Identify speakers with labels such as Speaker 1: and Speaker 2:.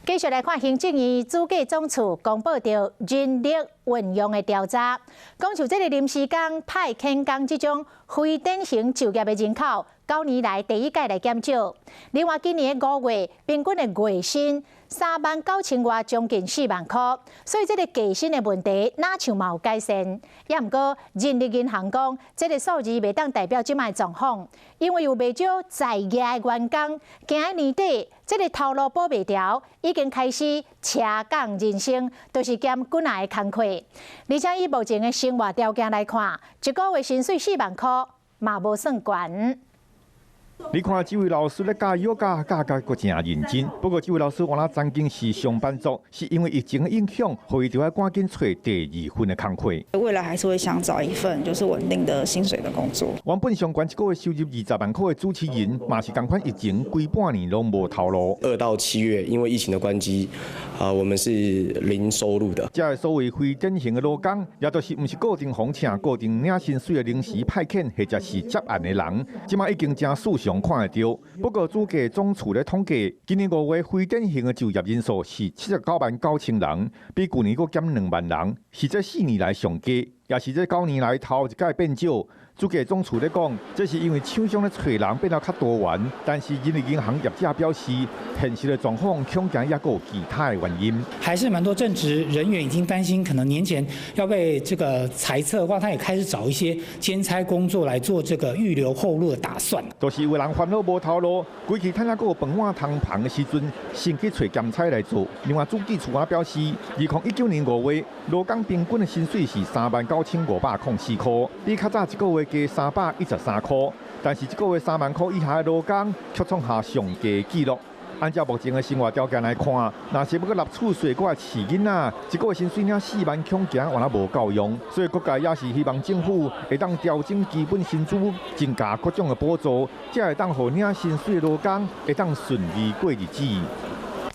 Speaker 1: 繼續來看行政院主計總處公布著人力運用的調查，講像這個臨時工、派遣工這種非典型就業的人口，9年來第一屆來減少。另外，今年5月平均的月薪3萬9千外，將近4萬箍，所以這個低薪的問題，若像嘛有改善。也毋過，人力銀行講，這個數字袂當代表這擺狀況，因為有袂少在業的員工，驚喺年底這個頭路保袂牢，已經開始斜槓人生，就是兼幾若个工課。而且以目前的生活條件來看，一個月薪水4萬箍嘛無算懸。
Speaker 2: 你看這位老師咧教瑜伽，教甲閣誠認真。不過這位老師原來曾經是上班族，是因為疫情的影響，予伊著愛趕緊揣第二份的工課。
Speaker 3: 未來還是會想找一份就是穩定的薪水的工作。
Speaker 2: 原本上懸一個月收入20萬箍的主持人，嘛是仝款疫情規半年攏無頭路。
Speaker 4: 2到7月，因為疫情的關係，啊，我們是零收入的。
Speaker 2: 這个所謂非典型的勞工，也就是毋是固定予請、固定領薪水的臨時派遣，或者是接案的人，這馬已經誠數常看會著。不過主計總處咧統計，今年5月非典型的就業人數是79萬9千人，比舊年閣減2萬人，是這4年來上低，也是這9年來頭一擺變少。主計總處咧講，這是因為廠商咧揣人變得較多元，但是人力銀行業者表示，現實的狀況恐驚猶閣有其他的原因。
Speaker 5: 還是蠻多正職人員已經擔心，可能年前要被這個裁撤的話，他也開始找一些兼差工作來做這個預留後路的打算。
Speaker 2: 就是有人煩惱無頭路，規氣趁猶閣有飯碗通捧的時陣，先去揣兼差來做。另外，主計處也表示，2019年5月，勞工平均的薪水是39,504箍，比較早一個月加313箍。但是這個月3萬箍以下的勞工卻創下上低紀錄。按照目前的生活條件來看，若是欲閣納厝稅，閣愛飼囡仔，一個月薪水領四萬，恐驚原來無夠用。所以各界也是希望政府會當調整基本薪資，增加各種的補助，才會當予領薪水的勞工會當順利過日子。